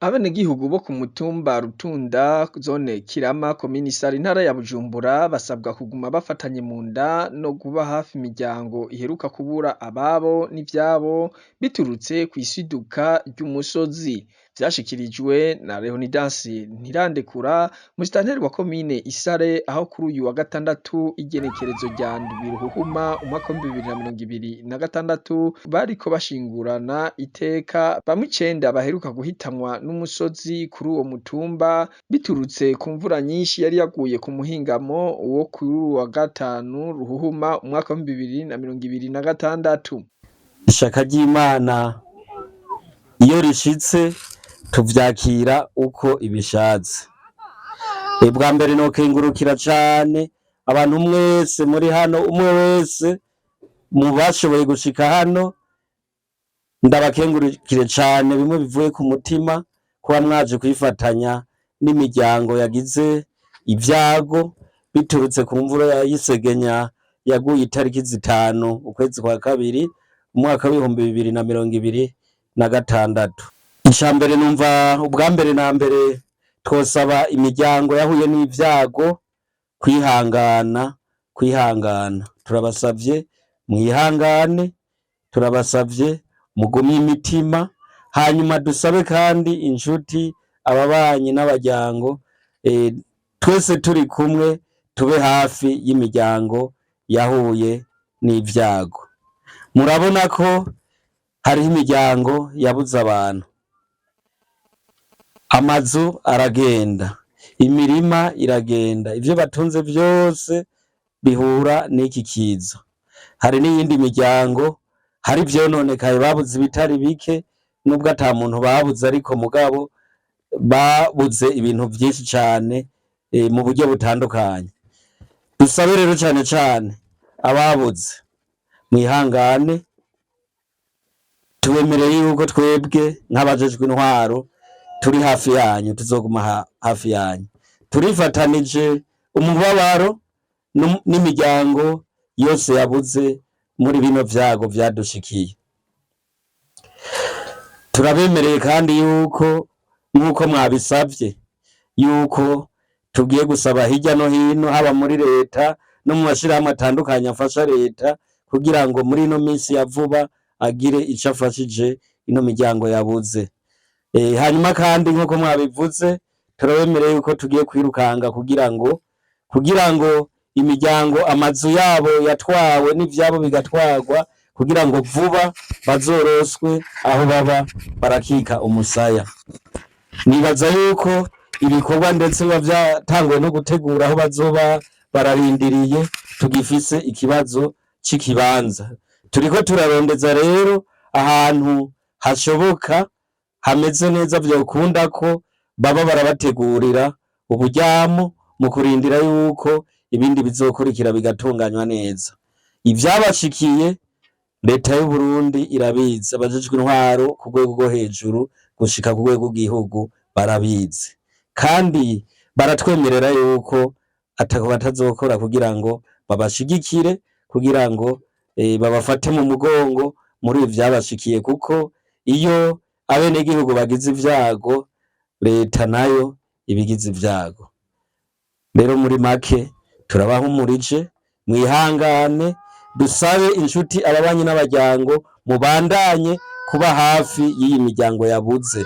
Abenegihugu bo ku mutumba Rutunda, zone Kirama, komine Isare, intara ya Bujumbura, basabwa kuguma bafatanye mu nda no kuba hafi imiryango iheruka kubura ababo n'ivyabo biturutse kw'isiduka ry'umusozi. Vyashikirijwe na Leonidas Ntirandekura, musitanteri wa komine Isare, aho kuri uyu wa gatandatu igenekerezo rya ndwi Ruhuhuma umwaka w'2026 bariko bashingurana iteka bamwe icenda baheruka guhitanwa n'umusozi kuri uwo mutumba biturutse ku mvura nyinshi yari yaguye ku muhingamo wo kuri uwu wa gatanu Ruhuhuma umwaka w'2026. Ishaka ry'Imana iyo rishitse tuvyakira uko ibishatse. Bwa mbere nokengurukira cane abantu mwese muri hano, umwe wese mu bashoboye gushika hano, ndabakengurukire cane bimwe bivuye ku mutima kuba mwaje kwifatanya n'imiryango yagize ivyago biturutse ku mvura y'isegenya yaguye itariki 5 ukwezi kwa kabiri umwaka w'2026. Ica mbere numva ubwa mbere na mbere twosaba imiryango yahuye n'ivyago kwihangana, kwihangana. Turabasavye mwihangane, turabasavye mugumye imitima, hanyuma dusabe kandi inshuti, ababanyi n'abaryango, twese turi kumwe tube hafi y'imiryango yahuye n'ivyago. Murabona ko hariho imiryango yabuze abantu, amazu aragenda, imirima iragenda, ivyo batunze vyose bihura n'iki kiza. Hari n'iyindi miryango hari ivyononekaye, babuze ibitari bike, nubwo ata muntu babuze ariko mugabo babuze ibintu vyinshi cane mu buryo butandukanye. Dusabe rero cane cane ababuze mwihangane, tubemereye yuko twebwe nk'abajejwe intwaro turi hafi yanyu, tuzoguma hafi yanyu. Turifatanije umubabaro n'imiryango yose yabuze muri bino vyago vyadushikiye. Turabemereye kandi yuko nk'uko mwabisavye yuko tugiye gusaba hirya no hino, haba muri leta no mu mashirahamwe atandukanye afasha leta, kugira ngo muri ino minsi ya vuba agire ico afashije ino miryango yabuze. Hanyuma kandi nk'uko mwabivuze turabemereye yuko tugiye kwirukanga kugira ngo imiryango amazu yabo yatwawe n'ivyabo bigatwarwa, kugira ngo vuba bazoroswe aho baba barakika umusaya. Nibaza yuko ibikorwa ndetse biba vyatanguwe no gutegura aho bazoba bararindiriye, tugifise ikibazo c'ikibanza. Turiko turarondeza rero ahantu hashoboka hameze neza vyokunda ko baba barabategurira uburyamo mu kurindira yuko ibindi bizokurikira bigatunganywa neza. Ivyabashikiye leta y'u Burundi irabizi, abajejwe intwaro ku rwego rwo hejuru gushika ku rwego rw'igihugu barabizi, kandi baratwemerera yuko atako batazokora kugira ngo babashigikire, kugira ngo babafate mu mugongo muri ibi vyabashikiye, kuko iyo abenegihugu bagize ivyago leta nayo ibigize ivyago. Rero muri make turabahumurije, mwihangane, dusabe inshuti, ababanyi n'abaryango mubandanye kuba hafi y'iyi miryango yabuze,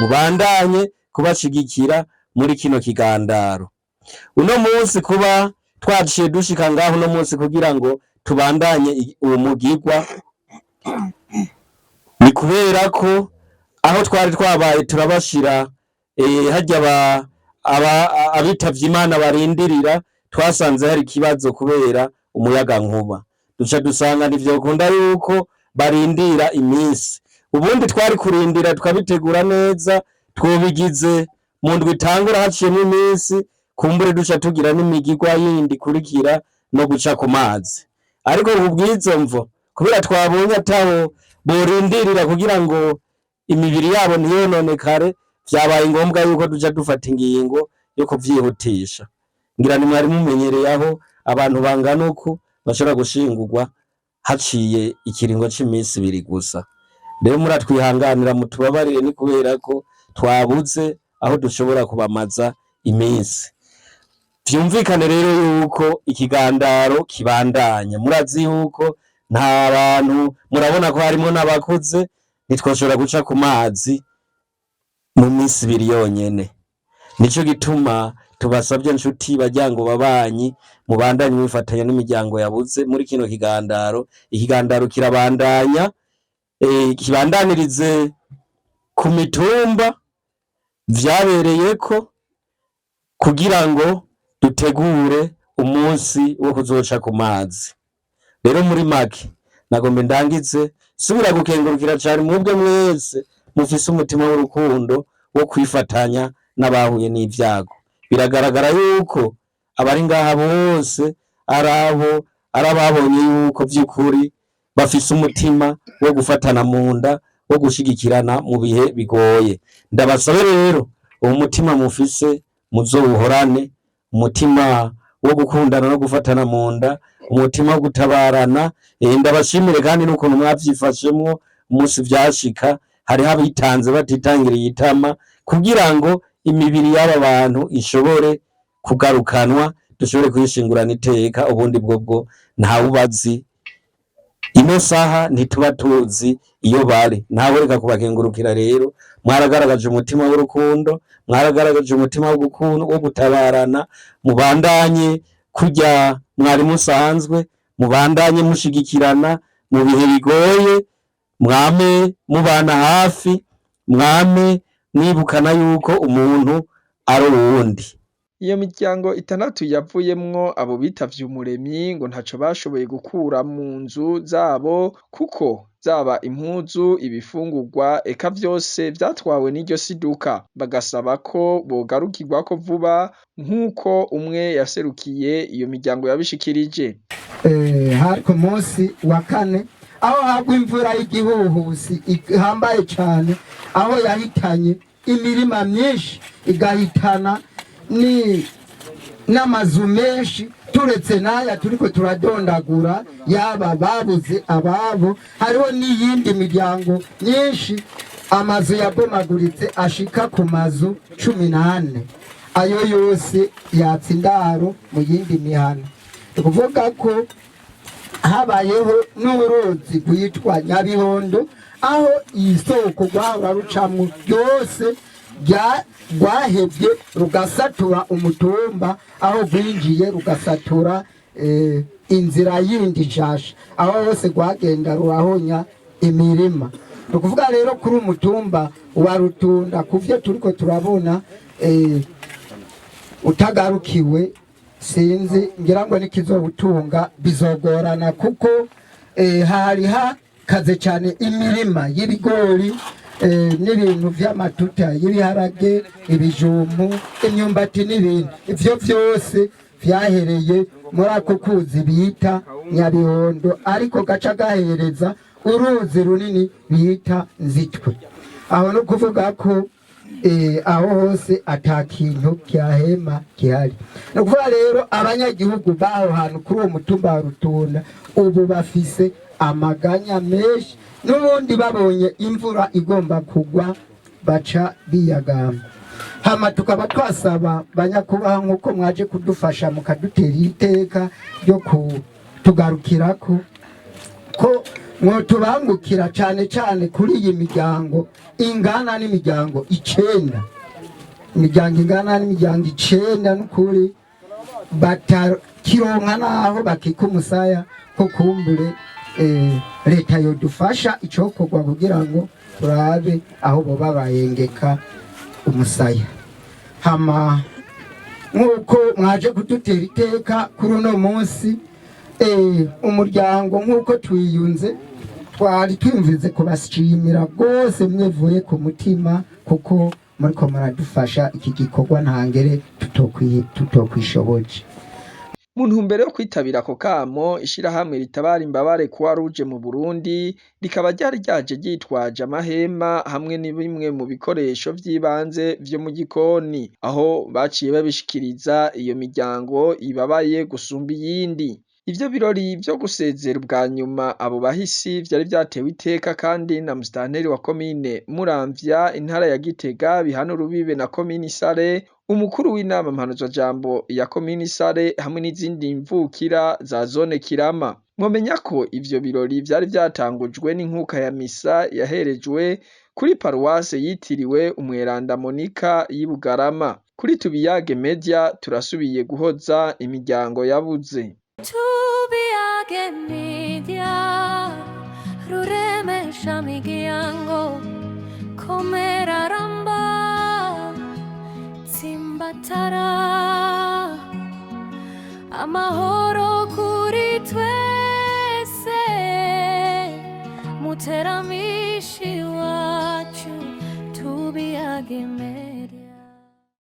mubandanye kubashigikira muri kino kigandaro. Uno munsi kuba twaciye dushika ngaho uno munsi kugira ngo tubandanye uwo mugigwa, ni kubera ko aho twari twabaye turabashira harya abitavye Imana barindirira, twasanze hari ikibazo kubera umuyagankuba, duca dusanga ntivyokunda yuko barindira iminsi. Ubundi twari kurindira tukabitegura neza, twobigize mu ndwi itangura haciyemwo iminsi, kumbure duca tugira n'imigigwa yindi ikurikira no guca ku mazi. Ariko kubw'izo mvo, kubera twabonye ataho borindirira kugira ngo imibiri yabo ntiyononekare, vyabaye ngombwa yuko duca dufata ingingo yo kuvyihutisha. Ngira ni mwari mumenyereye aho abantu bangana uku bashobora gushingurwa haciye ikiringo c'imisi ibiri gusa. Rero muratwihanganira, mutubabarire, ni kubera ko Twabuze aho dushobora kubamaza iminsi. Vyumvikane rero yuko ikigandaro kibandanya. Murazi yuko nta bantu, murabona ko harimwo n'abakuze, ntitwoshobora guca ku mazi mu minsi ibiri yonyene. Nico gituma tubasabye, nshuti, baryango, babanyi, mubandanye mwifatanya n'imiryango yabuze muri kino kigandaro. Ikigandaro kirabandanya, kibandanirize ku mitumba vyabereyeko kugira ngo dutegure umunsi wo kuzoca ku mazi. Rero muri make nagombe ndangize subira gukengurukira cane mwebwe mwese mufise umutima w'urukundo wo kwifatanya n'abahuye n'ivyago. Biragaragara yuko abari ngaha bose arabo ari ababonye yuko vy'ukuri bafise umutima wo gufatana mu nda, wo gushigikirana mu bihe bigoye. Ndabasabe rero uwo mutima mufise muzowuhorane, umutima wo gukundana no gufatana mu nda, umutima wo gutabarana. Ndabashimire kandi n'ukuntu mwavyifashemwo umunsi vyashika, hariho abitanze batitangiriye itama kugira ngo imibiri y'aba bantu ishobore kugarukanwa, dushobore kuyishingurana iteka. Ubundi bwobwo ntawubazi, ino saha ntituba tuzi iyo bari. Ntaworeka kubakengurukira. Rero mwaragaragaje umutima w'urukundo, mwaragaragaje umutima wo gutabarana. Mubandanye kurya mwari musanzwe, mubandanye mushigikirana mu bihe bigoye, mwame mubana hafi, mwame mwibukana yuko umuntu ari uwundi. Iyo miryango itandatu yavuyemwo abo bitavye Umuremyi ngo ntaco bashoboye gukura mu nzu zabo, kuko zaba impuzu, ibifungurwa, eka vyose vyatwawe n'iryo siduka. Bagasaba ko bogarukirwako vuba, nk'uko umwe yaserukiye iyo miryango yabishikirije. Hari ku munsi wa kane aho hagwa imvura y'igihuhusi ihambaye cyane, aho yahitanye imirima myinshi, igahitana ni n'amazu menshi. Turetse n'aya turiko turadondagura yaba babuze ababo, hariho n'iyindi miryango myinshi amazu yabomaguritse ashika ku mazu 14. Ayo yose yatsa indaro mu yindi mihana. Ni ukuvuga ko habayeho n'uruzi rwitwa Nyabihondo, aho isoko rwahora rucamwo ryose rwahevye rugasatura umutumba, aho rwinjiye rugasatura inzira yindi nshasha, aho hose rwagenda rurahonya imirima. Ni ukuvuga rero kuri umutumba wa Rutunda, kuvyo turiko turabona, utagarukiwe, sinzi, ngira ngo nikizowutunga bizogorana, kuko hari hakaze cyane imirima y'ibigori, n'ibintu vy'amatuta y'ibiharage, ibijumbu, imyumbati n'ibindi. Ivyo vyose vyahereye muri ako kuzi bita Nyabihondo, ariko gaca gahereza uruzi runini bita Nzitwe. Aho no kuvuga ko aho hose ata kintu kyahema gihari. Ni ukuvuga rero abanyagihugu b'aho hantu kuri uwo mutumba wa Rutunda ubu bafise amaganya menshi, n'ubundi babonye imvura igomba kugwa baca biyagamba. Hama tukaba twasaba banyakubaha, nk'uko mwaje kudufasha mukadutera iteka ryo kutugarukirako, ko mwotubangukira cyane cyane kuri iyi miryango ingana n'imiryango icenda, imiryango ingana n'imiryango icenda, n'ukuri batakironka n'aho bakika umusaya, ko kumbure leta yodufasha icokorwa kugira ngo turabe aho boba bayengeka umusaya. Hama nk'uko mwaje kudutera iteka kuri uno munsi, umuryango nk'uko twiyunze, twari twiyumvize kubashimira rwose mwivuye ku mutima, kuko muriko muradufasha iki gikorwa ntangere tutokwishoboje. Mu ntumbero yo kwitabira ako kamo, ishirahamwe ritabara imbabare Croix Rouge mu Burundi rikaba ryari ryaje ryitwaje amahema hamwe ni bimwe mu bikoresho vy'ibanze vyo mu gikoni, aho baciye babishikiriza iyo miryango ibabaye gusumba iyindi. Ivyo birori vyo gusezera ubwa nyuma abo bahisi vyari vyatewe iteka kandi na musitanteri wa komine Muramvya, intara ya Gitega bihana urubibe na komine Isare, umukuru w'inama mpanuzwajambo ya komine Isare hamwe n'izindi mvukira za zone Kirama. Mwomenya ko ivyo birori vyari vyatangujwe n'inkuka ya misa yaherejwe kuri paruwase yitiriwe umweranda Monika y'i Bugarama. Kuri Tubiyage Media turasubiye guhoza imiryango yabuze. Tubiyage Media, ruremesha miryango, komera ramba, tsimbatara, amahoro kuri twese, muteramishi wacu, Tubiyage Media.